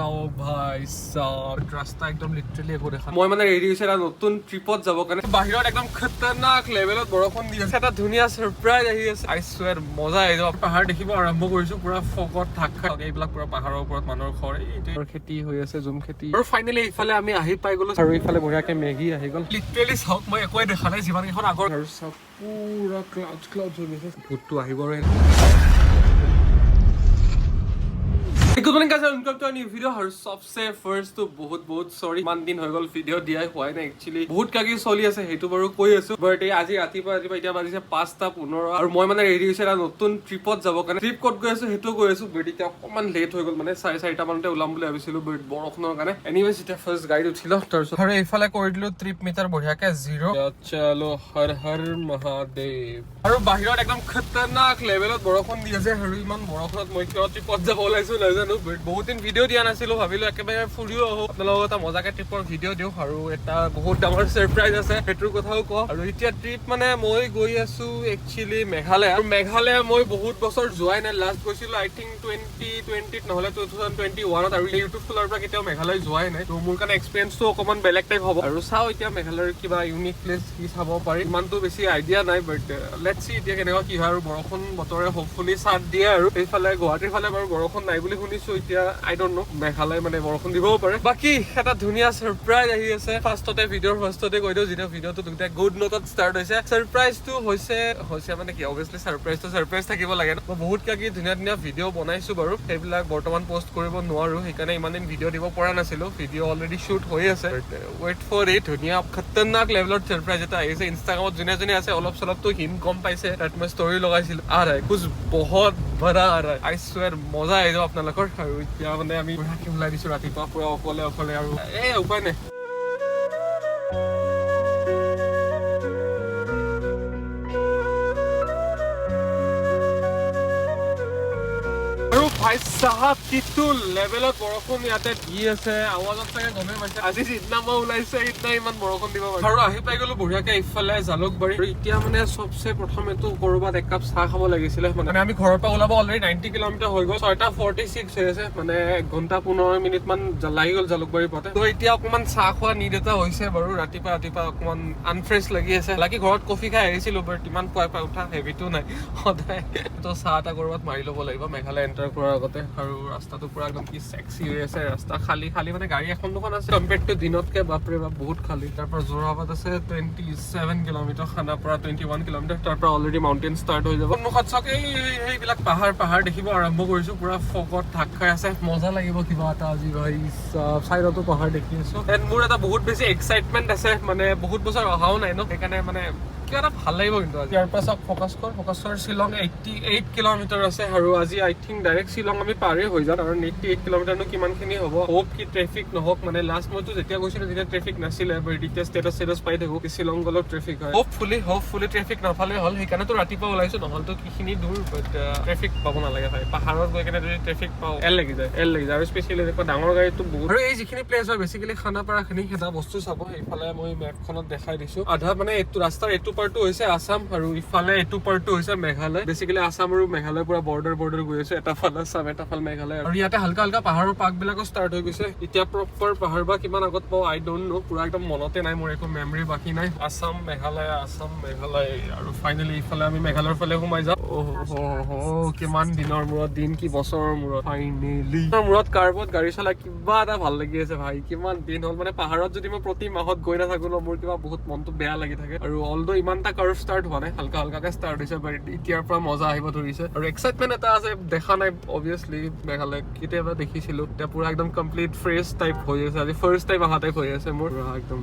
ভাই চাব, ৰাস্তা একদম লিটাৰেলি একো দেখা নাই। মই মানে ৰেডি হৈছে এটা নতুন ট্ৰিপত যাব কাৰণে। বাহিৰত একদম খতৰনাক লেভেলত বৰষুণ দি আছে। এটা ধুনীয়া ছাৰপ্ৰাইজ আহি আছে, আই চুৱেৰ, মজা আহি যাব। পাহাৰ দেখিব আৰম্ভ কৰিছো, পুৰা ফগত ঢাক খাই। এইবিলাক পুৰা পাহাৰৰ ওপৰত মানুহৰ ঘৰ, এইটো খেতি হৈ আছে, জুম খেতি। আৰু ফাইনেলি এইফালে আমি আহি পাই গলো আৰু এইফালে বঢ়িয়াকে মেগী আহি গ'ল। লিটাৰেলি চাওক, মই একোৱে দেখা নাই যিমান কেইখন আগৰ। আৰু চাওক, পুৰা ক্লাউড ক্লাউড হৈ গৈছে, ভূতটো আহিব। আৰু good morning guys, welcome to new video। আৰু চবচে ফাৰ্ষ্ট বহুত বহুত চৰি, ইমান দিন হৈ গ'ল ভিডিঅ' দিয়াই হোৱাই নাই। একচুৱেলি বহুত কিবা চলি আছে, সেইটো বাৰু কৈ আছো। বাট এই আজি ৰাতিপুৱা ৰাতিপুৱা, এতিয়া বাজিছে 5:15 আৰু মই মানে ৰেডি হৈছে এটা নতুন ট্ৰিপত যাব কাৰণে। ট্ৰিপ ক'ত গৈ আছো সেইটো কৈ আছো, বাট এতিয়া অকণমান লেট হৈ গ'ল। মানে 4:30 মানতে ওলাম বুলি ভাবিছিলো, বাট বৰষুণৰ কাৰণে। এনিৱেজ, এতিয়া ফাৰ্ষ্ট গাড়ীত উঠিলো, তাৰপিছত আৰু এইফালে কৰি দিলো ট্ৰিপ মিটাৰ বঢ়িয়াকে জিৰ'। চলো, হৰ হৰ মহাদেৱ। আৰু বাহিৰত একদম খতৰনাক লেভেলত বৰষুণ দি আছে আৰু ইমান বৰষুণত মই কিয় ট্ৰিপত যাব ওলাইছো নাজানো। বাট বহুত দিন ভিডিঅ' দিয়া নাছিলো, ভাবিলো একেবাৰে ফুৰিও আহো, আপোনালোকক এটা মজাকে ট্ৰিপৰ ভিডিঅ' দিওঁ। আৰু এটা বহুত ডাঙৰ ছাৰপ্ৰাইজ আছে, সেইটোৰ কথাও কওঁ। আৰু এতিয়া ট্ৰিপ মানে মই গৈ আছো একচুৱেলি মেঘালয়। আৰু মেঘালয় মই বহুত বছৰ যোৱাই নাই। লাষ্ট গৈছিলো আই থিংক 2020ত, নহ'লে 2021ত। আৰু ইউটিউব খোলাৰ পৰা কেতিয়াও মেঘালয় যোৱাই নাই, ত' মোৰ কাৰণে এক্সপিৰিয়েঞ্চটো অকণমান বেলেগ টাইপ হ'ব। আৰু চাওঁ এতিয়া মেঘালয়ৰ কিবা ইউনিক প্লেচ কি চাব পাৰি। ইমানটো বেছি আইডিয়া নাই, বাট let's C এতিয়া কেনেকুৱা কি হয়। আৰু বৰষুণ বতৰে হোপফুলি চাথ দিয়ে। আৰু এইফালে গুৱাহাটীৰ ফালে বাৰু বৰষুণ নাই বুলি শুনিছো। এতিয়া আই don't ন', মেঘালয় মানে বৰষুণ দিবও পাৰে। বাকী এটা ধুনীয়া ছাৰপ্ৰাইজ আহি আছে। ফাৰ্ষ্টতে ভিডিঅ'ৰ ফাৰ্ষ্টতে কৈ দিওঁ, যেতিয়া ভিডিঅ'টো দুটা গুড নোটত ষ্টাৰ্ট হৈছে। ছাৰপ্ৰাইজটো হৈছে মানে কি, অভিয়াছলি ছাৰপ্ৰাইজটো ছাৰপ্ৰাইজ থাকিব লাগে ন। মই বহুত কিবা কিবি ধুনীয়া ধুনীয়া ভিডিঅ' বনাইছো বাৰু, সেইবিলাক বৰ্তমান পষ্ট কৰিব নোৱাৰো, সেইকাৰণে ইমান দিন ভিডিঅ' দিব পৰা নাছিলো। ভিডিঅ' অলৰেডি শ্বুট হৈ আছে, ৱেইট ফৰ it. ধুনীয়া খতৰনাক লেভেলত ছাৰপ্ৰাইজ এটা আহিছে। ইনষ্টাগ্ৰামত যোনে যোনে আছে, অলপ চলপতো হিণ্ট গম পাইছে, তাত মই ষ্টৰি লগাইছিলো। आ रहा है कुछ बहुत बड़ा आ रहा है, আই চুৱেৰ, মজা আহি যাব আপোনালোকৰ। আৰু এতিয়া মানে আমি বঢ়িয়াকে ওলাই দিছো ৰাতিপুৱা পুৰা অকলে অকলে, আৰু এই উপায় নাই। আৰু ভাই চাহাব, কিটো লেভেলত বৰষুণ ইয়াতে দি আছে, আৱাজত চাগে গমেই পাইছে। আজি যিদিনা মই ওলাইছে সিদিনা ইমান বৰষুণ দিব পাৰে। আৰু আহি পাই গলো বঢ়িয়াকে ইফালে জালুকবাৰী। আৰু এতিয়া মানে চবচে প্ৰথমেতো কৰবাত একাপ চাহ খাব লাগিছিলে। মানে আমি ঘৰৰ পৰা ওলাব অলৰেডি 90 কিলোমিটাৰ হৈ গ'ল, 6:46 হৈ আছে, মানে 1 ঘণ্টা 15 মিনিট মান লাগি গ'ল জালুকবাৰী পাওঁতে। ত এতিয়া অকণমান চাহ খোৱা নিড এটা হৈছে বাৰু। ৰাতিপুৱা ৰাতিপুৱা অকণমান আনফ্ৰেছ লাগি আছে। বাকী ঘৰত কফি খাই আহিছিলো, বাট ইমান পুৱাই পুৱাই উঠা হেবিটো নাই সদায়। তো চাহ এটা কৰবাত মাৰি ল'ব লাগিব মেঘালয় এণ্টাৰ কৰাৰ আগতে। আৰু ৰাস্তাটো পুৰা একদম কি চেক্সি হৈ আছে, ৰাস্তা খালী খালী, মানে গাড়ী এখন দুখন আছে কম্পেয়াৰ টু দিনতকে, বাপৰে বাপ বহুত খালী। তাৰ পৰা যোৰাবাট আছে 27 কিলোমিটাৰ, খানাপাৰা 21 কিলোমিটাৰ। তাৰ পৰা অলৰেডি মাউণ্টেইন ষ্টাৰ্ট হৈ যাব। সন্মুখত চাওক, এই সেইবিলাক পাহাৰ পাহাৰ দেখিব আৰম্ভ কৰিছো, পুৰা ফগত ঢাক খাই আছে। মজা লাগিব কিবা এটা আজি ভাই। চাইডতো পাহাৰ দেখি আছো। এণ্ড মোৰ এটা বহুত বেছি এক্সাইটমেণ্ট আছে, মানে বহুত বছৰ অহাও নাই ন, সেইকাৰণে মানে কিবা এটা ভাল লাগিব কিন্তু আজি। ইয়াৰ পৰা চাওক, ফকাচ কৰ, ফকাচ কৰ, শ্বিলং 88 কিলোমিটাৰ আছে। আৰু আজি আই থিংক ডাইৰেক্ট শ্বিলং আমি পাৰেই হৈ যাম, কাৰণ 88 কিলোমিটাৰনো কিমানখিনি হ'ব। হোপ কি ট্ৰেফিক নহওক। মানে লাষ্ট মইতো যেতিয়া গৈছিলো তেতিয়া ট্ৰেফিক নাছিলে, বাট এতিয়া ষ্টেটাছ ষ্টেটাছ পাই থাকো কি শ্বিলং গ'লেও ট্ৰেফিক হয়। হোপফুলি ট্ৰেফিক নাপালে হ'ল, সেইকাৰণেতো ৰাতিপুৱা ওলাইছো, নহ'লেতো কিখিনি দূৰ। বাট ট্ৰেফিক পাব নালাগে ভাই। পাহাৰত গৈ কেনে যদি ট্ৰেফিক পাওঁ, এল লাগি যায়, এল লাগি যায়। আৰু স্পেচিয়েলি এনেকুৱা ডাঙৰ গাড়ীটো বহুত। আৰু এই যিখিনি প্লেচ হয়, বেচিকেলি খানাপাৰাখিনি, এটা বস্তু চাব, এইফালে মই মেপখনত দেখাই দিছো। আধা মানে এইটো ৰাস্তাৰ এইটো পাৰ্টটো হৈছে আছাম আৰু ইফালে এইটো পাৰ্টটো হৈছে মেঘালয়। বেচিকেলি আছাম আৰু মেঘালয় পুৰা বৰ্ডাৰ বৰ্ডাৰ গৈ আছে, এটা ফাল আছাম, এটা ফাল মেঘালয়। আৰু ইয়াতে হালকা হালকা পাহাৰৰ পাকবিলাকো ষ্টাৰ্ট হৈ গৈছে। এতিয়া প্ৰপাৰ পাহাৰ বা কিমান আগত পাওঁ আই don't ন', পুৰা একদম মনতে নাই মোৰ, একো মেমৰি বাকী নাই। আছাম মেঘালয়, আছাম মেঘালয়, আৰু ফাইনেলি ইফালে আমি মেঘালয়ৰ ফালে সোমাই যাওঁ। অ' কিমান দিনৰ মূৰত, দিন কি বছৰৰ মূৰত ফাইনেলি মূৰত কাৰ্বত গাড়ী চলাই কিবা এটা ভাল লাগি আছে ভাই। কিমান দিন হ'ল, মানে পাহাৰত যদি মই প্ৰতি মাহত গৈ নাথাকো ন, মোৰ কিবা বহুত মনটো বেয়া লাগি থাকে। আৰু অলদ ইমান এটা কাৰ্ভ ষ্টাৰ্ট হোৱা নাই, হালকা হালকাকে ষ্টাৰ্ট হৈছে, বাট এতিয়াৰ পৰা মজা আহিব ধৰিছে। আৰু এক্সাইটমেণ্ট এটা আছে, দেখা নাই অভিয়াছলি মেঘালয়, কেতিয়াবা দেখিছিলো। এতিয়া পুৰা একদম কমপ্লিট ফ্ৰেছ টাইপ হৈ আছে, আজি ফাৰ্ষ্ট টাইম অহা টাইপ হৈ আছে মোৰ পুৰা একদম।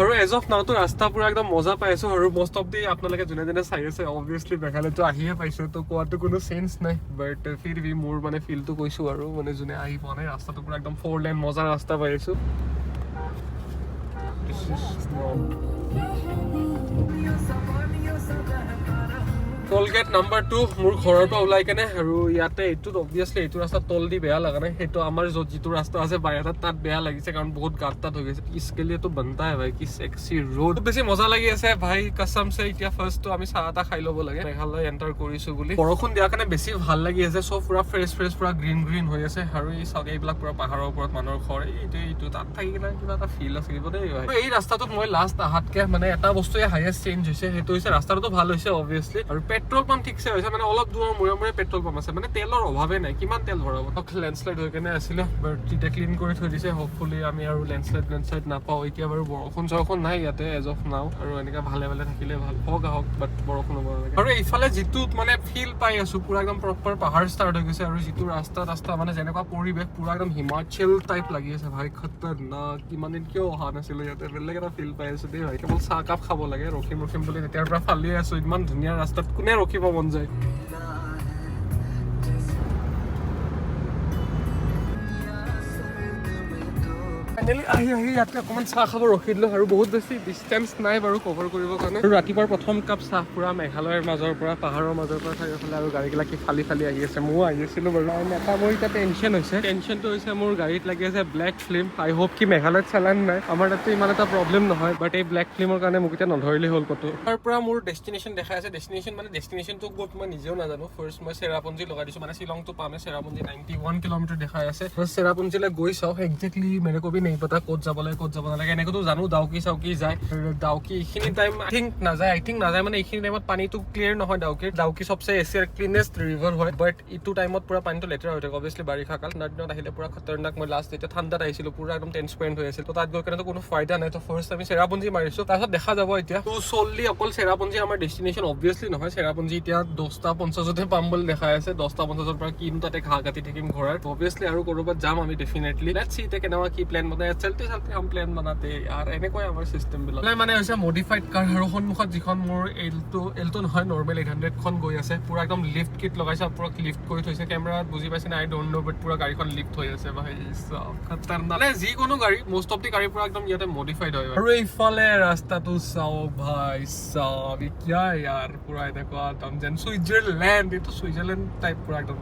আৰু এজ অফ নাওতো ৰাস্তা পুৰা একদম মজা পাই আছো। আৰু মষ্ট অফ the আপোনালোকে যোনে যোনে চাই আছে, অবভিয়াছলি মেঘালয়তো আহিয়ে পাইছো, তো কোৱাটো কোনো চেন্স নাই, বাট ফিৰ বি মোৰ মানে ফিলটো কৈছো। আৰু মানে যোনে আহি পোৱা নাই, ৰাস্তাটো পুৰা একদম ফ'ৰ লেন মজা ৰাস্তা পাই আছো। This is not- toll gate number 2 মোৰ ঘৰৰ পৰা ওলাই কেনে। আৰু ইয়াতে এইটোত অবভিয়াছলি এইটো ৰাস্তাত ট'ল দি বেয়া লগা নাই, সেইটো আমাৰ য'ত যিটো ৰাস্তা আছে বাহিৰত তাত বেয়া লাগিছে, কাৰণ বহুত গাঁত তাত হৈ গৈছে। इसके लिए तो बनता है भाई, কি চেক্সি ৰোড, বেছি মজা লাগি আছে ভাই कसम से। এতিয়া ফাৰ্ষ্টটো আমি চাহ এটা খাই ল'ব লাগে, মেঘালয় এণ্টাৰ কৰিছো বুলি। বৰষুণ দিয়াৰ কাৰণে বেছি ভাল লাগি আছে, চব পুৰা ফ্ৰেছ ফ্ৰেছ, পুৰা গ্ৰীণ গ্ৰীণ হৈ আছে। আৰু এই চাওক, এইবিলাক পুৰা পাহাৰৰ ওপৰত মানুহৰ ঘৰ, এইটো এইটো তাত থাকি কিনে কিবা এটা ফিল আছে কিবা দেই ভাই। এই ৰাস্তাটোত মই লাষ্ট আহাতকে মানে এটা বস্তুৱে হাইয়েষ্ট চেঞ্জ হৈছে, সেইটো হৈছে ৰাস্তাটোতো ভাল হৈছে অবভিয়াছলি, আৰু পেট্ৰল পাম্প ঠিকছে হৈছে। মানে অলপ দূৰৰ মূৰে মূৰে পেট্ৰল পাম্প আছে, মানে তেলৰ অভাৱে নাই, কিমান তেল ভৰাব। লেণ্ডশ্লাইড হৈ কেনে আছিলে, বাট তেতিয়া ক্লিন কৰি থৈ দিছে। হোপফুলি আমি আৰু লেণ্ডশ্লাইড নাপাওঁ। এতিয়া বাৰু বৰষুণ চৰষুণ নাই ইয়াতে এজ অফ নাও, আৰু এনেকে ভালে ভালে থাকিলে ভাল, হওক আহক, বাট বৰষুণ হ'ব নালাগে। আৰু এইফালে যিটো মানে ফিল পাই আছো, পুৰা একদম প্ৰপাৰ পাহাৰ ষ্টাৰ্ট হৈ গৈছে। আৰু যিটো ৰাস্তা ৰাস্তা মানে যেনেকুৱা পৰিৱেশ, পুৰা একদম হিমাচল টাইপ লাগি আছে ভাই। খতৰনাক, ইমান দিন কিয় অহা নাছিলো ইয়াতে, বেলেগ এটা ফিল পাই আছো দেই ভাই। কেৱল চাহ কাপ খাব লাগে, ৰখিম ৰখিম বুলি তেতিয়াৰ পৰা ফালিয়ে আছো। ইমান ধুনীয়া ৰাস্তাত কোনে ৰখিব মন যায়। ফাইনেলি আহি আহি ইয়াতে অকণমান চাহ খাব ৰখি দিলোঁ, আৰু বহুত বেছি ডিষ্টেঞ্চ নাই বাৰু কভাৰ কৰিবৰ কাৰণে। আৰু ৰাতিপুৱাৰ প্ৰথম কাপ চাহ পুৰা মেঘালয়ৰ মাজৰ পৰা, পাহাৰৰ মাজৰ পৰা চাৰিওফালে, আৰু গাড়ীবিলাক কি ফালি ফালি আহি আছে। ময়ো আহি আছিলোঁ বাৰু। And এটা মোৰ এতিয়া টেনশ্যন হৈছে, টেনশ্যনটো হৈছে মোৰ গাড়ীত লাগি আছে ব্লেক ফিল্ম। আই হোপ কি মেঘালয়ত চালান নাই, আমাৰ তাততো ইমান এটা প্ৰব্লেম নহয়, বাট এই ব্লেক ফিল্মৰ কাৰণে মোক এতিয়া নধৰিলেই হ'ল ক'তো। তাৰ পৰা মোৰ ডেষ্টিনেশ্যন দেখাই আছে, ডেষ্টিনেশ্যন মানে ডেষ্টিনেশ্যনটো ক'ত মই নিজেও নাজানো। ফাৰ্ষ্ট মই চেৰাপুঞ্জী লগাই দিছোঁ, মানে শ্বিলংটো পামে। চেৰাপুঞ্জী 91 কিলোমিটাৰ দেখাই আছে। ফাৰ্ষ্ট চেৰাপুঞ্জীলৈ গৈ চাওঁ। একজেক্টলি मेरे को भी नहीं पता ক'ত যাব লাগে ক'ত যাব নালাগে। এনেকৈতো জানো ডাউকি চাউকি যায়, আৰু ডাউকি এইখিনি টাইম আই থিংক নাযায়, আই থিংক নাযায়, মানে এইখিনি টাইমত পানীটো ক্লিয়াৰ নহয় ডাউকিৰ। ডাউকি চবচে এছিয়াৰ ক্লিনেষ্ট ৰিভাৰ হয়, বাট এইটো টাইমত পুৰা পানীটো লেতেৰা হৈ থাকে। অভিয়াছলি বাৰিষা কাল, ঠাণ্ডাৰ দিনত আহিলে পুৰা খতৰনাক। মই লাষ্ট যেতিয়া ঠাণ্ডাত আহিছিলো, পুৰা একদম ট্ৰেন্সপেৰেণ্ট হৈ আছিল। তো তাত গৈ কেনেতো কোনো ফাইদা নাই। তো ফাৰ্ষ্ট আমি চেৰাপুঞ্জী মাৰিছো, তাৰপিছত দেখা যাব। এতিয়া তো চল্লি অকল চেৰাপুঞ্জী আমাৰ ডেষ্টিনেশ্যন অবভিয়াছলি নহয়। চেৰাপুঞ্জী এতিয়া 10:50তে পাম বুলি দেখাই আছে। 10:50ৰ পৰা কিনো তাতে ঘাঁহ কাটি থাকিম ঘৰৰ? অবভিয়াছলি আৰু ক'ৰবাত যাম আমি ডেফিনেটলি। Let's C এতিয়া কেনেকুৱা কি প্লেন বনাই। चलते चलते हम প্লেন बनाते यार, এনেকুৱাই আমাৰ চিষ্টেম বিলাক। মানে হৈছে মডিফাইড কাৰ, আৰু সন্মুখত যিখন মোৰ এল্টো, এল্টো নহয়, নৰ্মেল 800খন গৈ আছে, পুৰা একদম লিফ্ট কিট লগাইছে, পুৰা লিফ্ট কৰি থৈছে। কেমেৰাত বুজি পাইছে নাই, আই don't no, বাট পুৰা গাড়ীখন লিফ্ট হৈ আছে ভাই চাব, খতৰনাক। মানে যিকোনো গাড়ী, মষ্ট অফ the গাড়ী পুৰা একদম ইয়াতে মডিফাইড হয়। আৰু এইফালে ৰাস্তাটো চাওক ভাই চাব, क्या यार, পুৰা এনেকুৱা একদম যেন চুইজাৰলেণ্ড, এইটো চুইজাৰলেণ্ড টাইপ পুৰা একদম।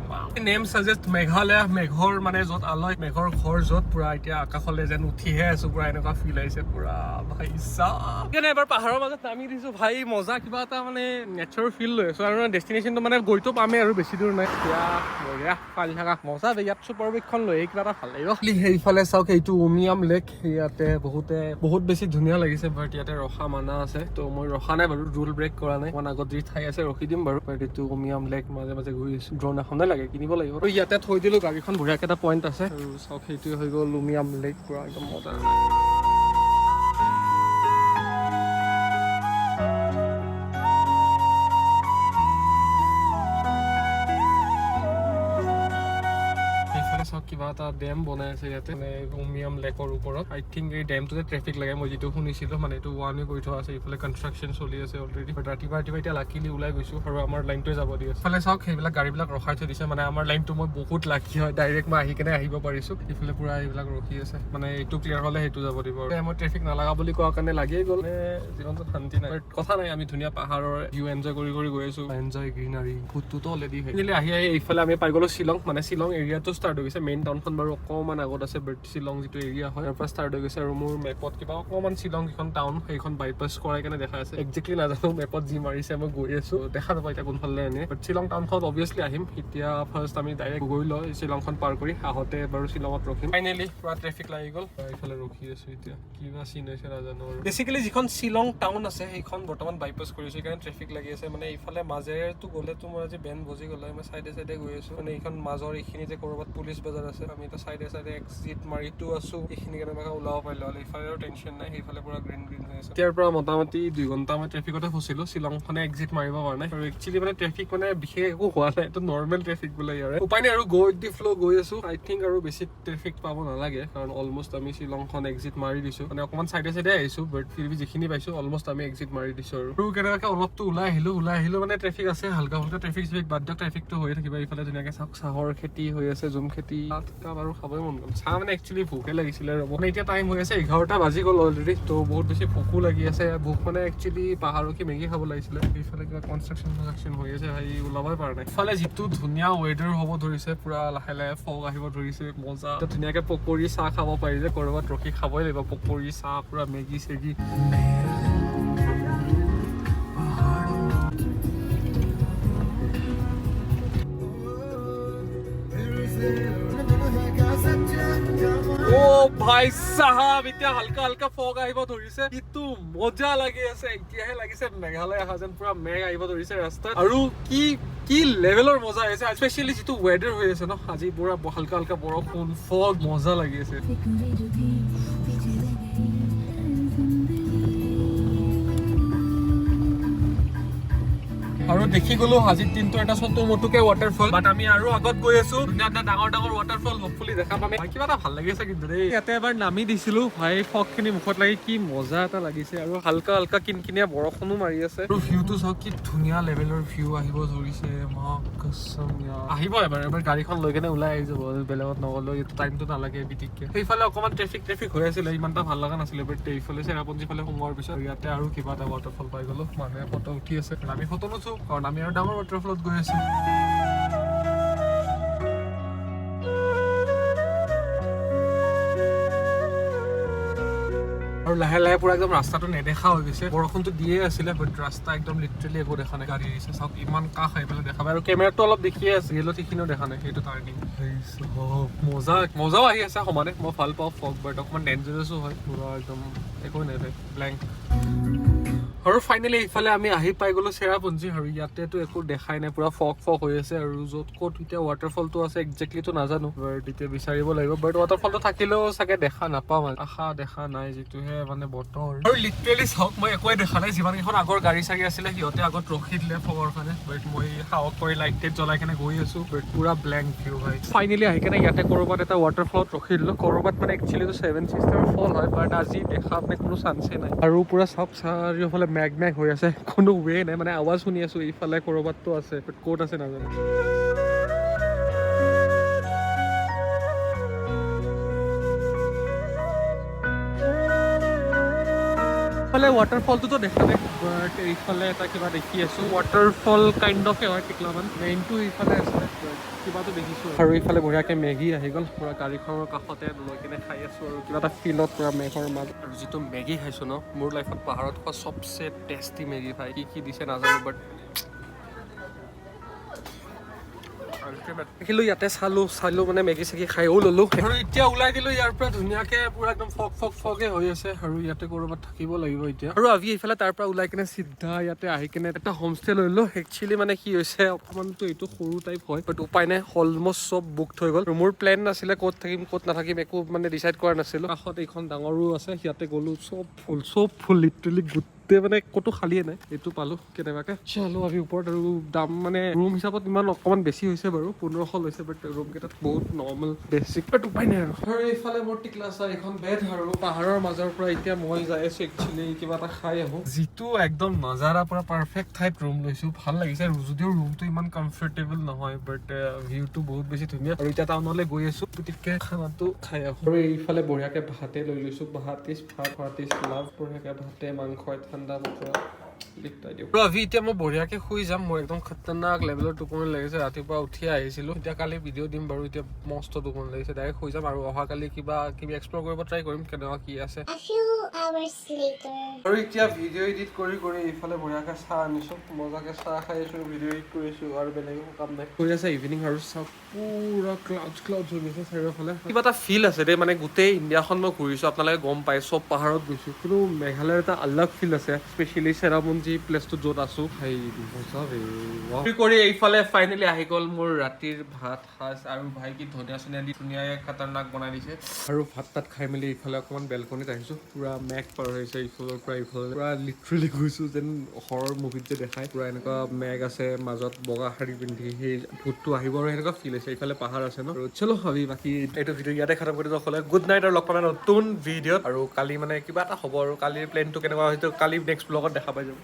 নেম ছাজেষ্ট মেঘালয়, মেঘৰ মানে য'ত আলয়, মেঘৰ ঘৰ য'ত, পুৰা এতিয়া আকাশলৈ যেন উঠিহে আছো, পুৰা এনেকুৱা ফিল আহিছে পুৰা ভাই চাব। সেইকাৰণে এবাৰ পাহাৰৰ মাজত নামি দিছো ভাই, মজা কিবা এটা মানে নেচাৰৰ ফিল লৈ আছো। আৰু ডেষ্টিনেশ্যনটো মানে গৈতো পামেই, আৰু বেছি দূৰ নাই। এতিয়া বঢ়িয়া পালি থাকা মজা দে। ইয়াত চুপাৰ বাইকখন লৈ আহি কিবা এটা ভাল লাগিব। সেইফালে চাওক, এইটো উমিয়াম লেক, ইয়াতে বহুতে বহুত বেছি ধুনীয়া লাগিছে, বাট ইয়াতে ৰখা মানা আছে, ত' মই ৰখা নাই বাৰু, ৰুল ব্ৰেক কৰা নাই। অকণ আগত যি ঠাই আছে ৰখি দিম বাৰু। বাট এইটো উমিয়াম লেক, মাজে মাজে ঘূৰি আছো। ড্ৰ'ন এখনে লাগে, কিনিব লাগিব। আৰু ইয়াতে থৈ দিলো গাড়ীখন, বঢ়িয়াকে এটা পইণ্ট আছে। আৰু চাওক, সেইটোৱে হৈ গ'ল উমিয়াম লেক, পুৰা একদম মজা। এইফালে চাওক, কিবা এটা ডেম বনাই আছে ইয়াতে, মানে উমিয়াম লেকৰ ওপৰত। আই থিংক এই ডেমটোতে ট্ৰেফিক লাগে, মই যিটো শুনিছিলো, মানে এইটো ওৱান ৱে কৰি থোৱা আছে। এইফালে কনষ্ট্ৰাকশ্যন চলি আছে অলৰেডি। ৰাতিপুৱা ৰাতিপুৱা এতিয়া লাকিলি ওলাই গৈছো আৰু আমাৰ লাইনটোৱে যাব দি আছে। ইফালে চাওক, সেইবিলাক গাড়ীবিলাক ৰখাই থৈ দিছে, মানে আমাৰ লাইনটো মই বহুত লাকি হয়, ডাইৰেক্ট মই আহি কেনে আহিব পাৰিছো। ইফালে পুৰা এইবিলাক ৰখি আছে, মানে এইটো ক্লিয়াৰ হ'লে সেইটো যাব দিব। আৰু মই ট্ৰেফিক নালাগা বুলি কোৱাৰ কাৰণে লাগিয়ে গ'ল, মানে জীৱনটোত শান্তি নাই। But কথা নাই, আমি ধুনীয়া পাহাৰৰ ভিউ এনজয় কৰি কৰি গৈ আছো, এনজয় গ্ৰীনাৰী। ভূতটোতো অলৰেডি আহি আহি এইফালে আমি পাই গ'লো শ্বিলং, মানে শ্বিলং এৰিয়াটো ষ্টাৰ্ট হৈ গৈছে। মেইন টাউনখন বাৰু অকণমান আগত আছে, বাট শ্বিলং যিটো এৰিয়া হয় ইয়াৰ পৰা ষ্টাৰ্ট হৈ গৈছে। আৰু মোৰ মেপত কিবা অকণমান শ্বিলং যিখন টাউন সেইখন বাইপাছ কৰাই কেনে দেখা আছে। একজেক্টলি নাজানো, মেপত যি মাৰিছে মই গৈ আছো, দেখা নাপাওঁ এতিয়া কোনফালে এনে। বাট শ্বিলং টাউনখনত অভিয়াছলি আহিম। এতিয়া ফাৰ্ষ্ট আমি ডাইৰেক্ট গৈ লওঁ, শ্বিলংখন পাৰ কৰি আহোঁতে বাৰু শ্বিলঙত ৰখিম। ফাইনেলি পুৰা ট্ৰেফিক লাগি গ'ল, এইফালে ৰখি আছো এতিয়া, কিবা চিন হৈছে নাজানো। আৰু বেচিকেলি যিখন শ্বিলং টাউন আছে সেইখন বৰ্তমান বাইপাছ কৰিছো, সেইকাৰণে ট্ৰেফিক লাগি আছে। মানে এইফালে মাজেৰেতো গ'লেতো মোৰ আজি বেন বজি গ'লে, মই চাইডে চাইডে গৈ আছো। মানে এইখন মাজৰ এইখিনিতে ক'ৰবাত পুলিচ বজাৰ আছে, আমি এতিয়া চাইডে চাইডে এক্সিট মাৰিতো আছো। এইখিনি কেনেবাকে ওলাব পাৰিলে হ'লে এইফালে আৰু টেনশ্যন নাই, সেইফালে পুৰা গ্ৰীণ গ্ৰীণ হৈ আছে। এতিয়াৰ পৰা মোটামুটি 2 ঘণ্টা মই ট্ৰেফিকতে ফচিলো, শ্বিলংখনে এক্সিট মাৰিব পৰা নাই। আৰু একচুৱেলি মানে ট্ৰেফিক মানে বিশেষ একো হোৱা নাই, এইটো নৰ্মেল ট্ৰেফিক বোলে ইয়াৰে। উপায় নাই আৰু, গ' উইথ the flaw' গৈ আছো। আই থিংক আৰু বেছি ট্ৰেফিক পাব নালাগে, কাৰণ অলমষ্ট আমি শ্বিলংখন এক্সিট মাৰি দিছো। মানে অকণমান চাইডে চাইডে আহিছো, বাট फिर भी যিখিনি পাইছো অলমষ্ট আমি এক্সিট মাৰি দিছো। আৰু কেনেবাকে অলপতো ওলাই আহিলো, মানে ট্ৰেফিক আছে হালকা ফুলকা। ট্ৰেফিক চেফিক বাদ দিয়ক, ট্ৰেফিকটো হৈয়ে থাকিব। এইফালে ধুনীয়াকে চাওক, চাহৰ খেতি হৈ আছে, জুম খেতি। কাপ আৰু খাবই মন গ'ল। চাহ মানে একচুৱেলি ভোকে লাগিছিলে। ৰ'ব, মানে এতিয়া টাইম হৈ আছে 11টা বাজি গ'ল অলৰেডি। ত' বহুত বেছি ভোকো লাগি আছে। ভোক মানে একচুৱেলি পাহাৰখি মেগী খাব লাগিছিলে। এইফালে কিবা কনষ্ট্ৰাকশ্যন কনষ্ট্ৰাকশ্যন হৈ আছে ভাই, ওলাবই পৰা নাই। ইফালে যিটো ধুনীয়া ৱেডাৰ হ'ব ধৰিছে, পুৰা লাহে লাহে ফগ আহিব ধৰিছে, মজা। এতিয়া ধুনীয়াকে পকৰি চাহ খাব পাৰি যে ক'ৰবাত ৰখি খাবই লাগিব পকৰি চাহ, পুৰা মেগী চেগী। অ' ভাই চাহাব, এতিয়া হালকা হালকা ফগ আহিব ধৰিছে, কিটো মজা লাগি আছে। এতিয়াহে লাগিছে মেঘালয় অহা যেন, পুৰা মেঘ আহিব ধৰিছে ৰাস্তাত। আৰু কি কি লেভেলৰ মজা আহিছে, স্পেচিয়েলি যিটো ৱেডাৰ হৈ আছে ন আজি, পুৰা হালকা হালকা বৰষুণ, ফগ, মজা লাগি আছে। फिक्रें जो थी पीछे रह गई जिंदगी। আৰু দেখি গলো আজিৰ দিনটো এটা চটো মটুকে ৱাটাৰফল, বাট আমি আৰু আগত গৈ আছো। ধুনীয়া ধুনীয়া ডাঙৰ ডাঙৰ ৱাটাৰফল হোপফুলি দেখা পাম। ভাই, কিবা এটা ভাল লাগি আছে কিন্তু দেই। ইয়াতে এবাৰ নামি দিছিলো ভাই, ফগ খিনি মুখত লাগি কি মজা এটা লাগিছে। আৰু হালকা হালকা কিনকিনীয়া বৰষুণো মাৰি আছে। আৰু ভিউটো চাওক, কি ধুনীয়া লেভেলৰ ভিউ আহিব ধৰিছে। মা কচম ইয়াৰ। আহিব এবাৰ এবাৰ গাড়ীখন লৈ কেনে ওলাই আহি যাব, বেলেগত নগ'লেও এইটো টাইমটো নালাগে বিশেষকে। সেইফালে অকণমান ট্ৰেফিক ট্ৰেফিক হৈ আছিলে, ইমান এটা ভাল লগা নাছিলে। বাট এইফালে চেৰাপুঞ্জী ফালে সোমোৱাৰ পিছত ইয়াতে আৰু কিবা এটা ৱাটাৰফল পাই গ'লো। মানুহে ফটো উঠি আছে, আমি ফটো নুঠো কাৰণ আমি আৰু ডাঙৰ ৱাটাৰফলত গৈ আছো। আৰু লাহে লাহে পুৰা একদম ৰাস্তাটো নেদেখা হৈ গৈছে। বৰষুণটো দিয়ে আছিলে, বাট ৰাস্তা একদম লিটাৰেলি একো দেখা নাই। গাড়ী আহিছে চাওক, ইমান কাষ আহি পেলাই দেখা পায়। আৰু কেমেৰাটো অলপ দেখিয়ে আছে, ৰিয়েলত সেইখিনিও দেখা নাই। সেইটো টাৰ্ণিং মজা, মজাও আহি আছে সমানে। মই ভাল পাওঁ ফগ, বাট অকণমান ডেঞ্জাৰাছো হয়। পুৰা একদম একো নাই ভাই, ব্লেংক। আৰু ফাইনেলি এইফালে আমি আহি পাই গ'লো চেৰাপুঞ্জী। আৰু ইয়াতেতো একো দেখাই নাই, পুৰা ফগ ফগ হৈ আছে। আৰু য'ত ক'ত এতিয়া ৱাটাৰফলটো আছে একজেক্টলিটো নাজানো, বাট এতিয়া বিচাৰিব লাগিব। বাট ৱাটাৰফলটো থাকিলেও চাগে দেখা নাপাম, আৰু আশা দেখা নাই যিটোহে মানে বতৰ। আৰু লিটাৰেলি চাওক, মই একোৱে দেখা নাই। যিমানকেইখন আগৰ গাড়ী চাড়ী আছিলে সিহঁতে আগত ৰখি দিলে ফগৰ কাৰণে, বাট মই সাহস কৰি লাইট টাইট জ্বলাই কেনে গৈ আছো, বাট পুৰা ব্লেংক ভিউ হয়। ফাইনেলি আহি কেনে ইয়াতে ক'ৰবাত এটা ৱাটাৰফলত ৰখি দিলো। ক'ৰবাত মানে একচুৱেলি ছেভেন চিষ্টাৰ ফল হয়, বাট আজি দেখা মানে কোনো চান্সে নাই। আৰু পুৰা চাওক, চাৰিওফালে মেঘ মেঘ হৈ আছে, কোনো ৱে নাই। মানে আৱাজ শুনি আছো, এইফালে ক'ৰবাততো আছে, বাট ক'ত আছে নাজানো। এইফালে ৱাটাৰফলটোতো দেখা নাই, বাট এইফালে এটা কিবা দেখি আছো, ৱাটাৰফল কাইণ্ড অফ হয় টিকলামান। মেইনটো এইফালে আছে, but কিবাটো দেখিছো। আৰু এইফালে বঢ়িয়াকে মেগী আহি গ'ল, পুৰা গাড়ীখনৰ কাষতে লৈ কিনে খাই আছো। আৰু কিবা এটা ফিলত পুৰা মেঘৰ মাজত। আৰু যিটো মেগী খাইছো ন, মোৰ লাইফত পাহাৰত খোৱা চবচে টেষ্টি মেগী ভাই। কি কি দিছে নাজানো, বাট দেখিলো ইয়াতে চালো চালো, মানে মেগী চেগী খাইও ললো। আৰু এতিয়া ওলাই দিলো ইয়াৰ পৰা ধুনীয়াকে, পুৰা একদম ফগ ফগ ফগে হৈ আছে। আৰু ইয়াতে ক'ৰবাত থাকিব লাগিব এতিয়া। আৰু আজি এইফালে তাৰ পৰা ওলাই কিনে চিধা ইয়াতে আহি কিনে এটা হোমষ্টে লৈ ললো। একচুৱেলি মানে কি হৈছে, অকণমানতো এইটো সৰু টাইপ হয়, বাট উপায় নাই, অলমষ্ট চব বুকড হৈ গ'ল। আৰু মোৰ প্লেন নাছিলে ক'ত থাকিম ক'ত নাথাকিম, একো মানে ডিচাইড কৰা নাছিলো। কাষত এইখন ডাঙৰো আছে, ইয়াতে গ'লো, চব ফুল, চব ফুল, লিটাৰেলি গোটেই মানে ক'তো খালীয়ে নাই। এইটো পালো কেনেবাকে, চলো আমি ওপৰত। আৰু দাম মানে ৰুম হিচাপত ইমান অকণমান বেছি হৈছে বাৰু, 1500 লৈছে, বাট ৰুম কেইটাত বহুত নৰ্মেল বেছিক, বাট উপায় নাই। আৰু এইফালে মোৰ টিকলা চাহ এইখন বেড। আৰু পাহাৰৰ মাজৰ পৰা এতিয়া মই যাই আছো একচুৱেলি কিবা এটা খাই আহো। যিটো একদম নজাৰা, পুৰা পাৰফেক্ট ঠাইত ৰুম লৈছো, ভাল লাগিছে। আৰু যদিও ৰুমটো ইমান কমফৰ্টেবল নহয়, বাট ভিউটো বহুত বেছি ধুনীয়া। আৰু এতিয়া টাউনলৈ গৈ আছো, গতিকে খানাটো খাই আহো। আৰু এইফালে বঢ়িয়াকে ভাতে লৈ লৈছো, ভাত is ভাত, ভাত is love. বঢ়িয়াকে ভাতে মাংসই ঠাণ্ডা বতৰত লিপটাই দিওঁ। আৰু আজি এতিয়া মই বঢ়িয়াকে শুই যাম। মোৰ একদম খতৰনাক লেভেলৰ টোপনি লাগিছে, ৰাতিপুৱা উঠি আহিছিলো। এতিয়া কালি ভিডিঅ' দিম বাৰু, এতিয়া মস্ত টোপনি লাগিছে, ডাইৰেক্ট শুই যাম। আৰু অহাকালি কিবা কিবি এক্সপ্ল'ৰ কৰিব ট্ৰাই কৰিম, কেনেকুৱা কি আছে। A few hours later. আৰু এতিয়া ভিডিঅ' এডিট কৰি কৰি এইফালে বঢ়িয়াকে চাহ আনিছো, মজাকে চাহ খাই আছো, ভিডিঅ' এডিট কৰিছো, আৰু বেলেগ একো কাম নাই। কৰি আছে ইভিনিং। আৰু চাওক, পুৰা ক্লাউডছ ক্লাউডছ হৈ গৈছে চাৰিওফালে। কিবা এটা ফিল আছে দেই, মানে গোটেই ইণ্ডিয়াখন মই ঘূৰিছো, আপোনালোকে গম পায়, চব পাহাৰত গৈছো, কিন্তু মেঘালয়ৰ এটা আলাগ ফিল আছে, স্পেচিয়েলি চেৰাপুঞ্জী প্লেচটোত য'ত আছো। সেই মজা বে। Wow। কৰি এইফালে ফাইনেলি আহি গ'ল মোৰ ৰাতিৰ ভাত সাজ। আৰু ভাই কি ধনিয়া চনিয়া দি ধুনীয়াকে খাতাৰনাক বনাই দিছে। আৰু ভাত তাত খাই মেলি এইফালে অকণমান বেলকনিত আহিছো। পুৰা মেঘ পাৰ হৈছে ইফালৰ পৰা ইফালে, পুৰা লিটাৰেলি গৈছো যেন হৰৰ মুভিত যে দেখাই, পুৰা এনেকুৱা মেঘ আছে, মাজত বগা শাৰী পিন্ধি সেই ভূতটো আহিব, আৰু সেনেকুৱা ফিল হৈছে। এইফালে পাহাৰ আছে ন। আৰু চলো ভাবি বাকী এইটো ভিডিঅ' ইয়াতে খতম কৰি দিওঁ। গুড নাইট, আৰু লগ পাম এটা নতুন ভিডিঅ'ত। আৰু কালি মানে কিবা এটা হ'ব, আৰু কালিৰ প্লেনটো কেনেকুৱা হয়তো কালি নেক্সট ব্লগত দেখা পাই যাব।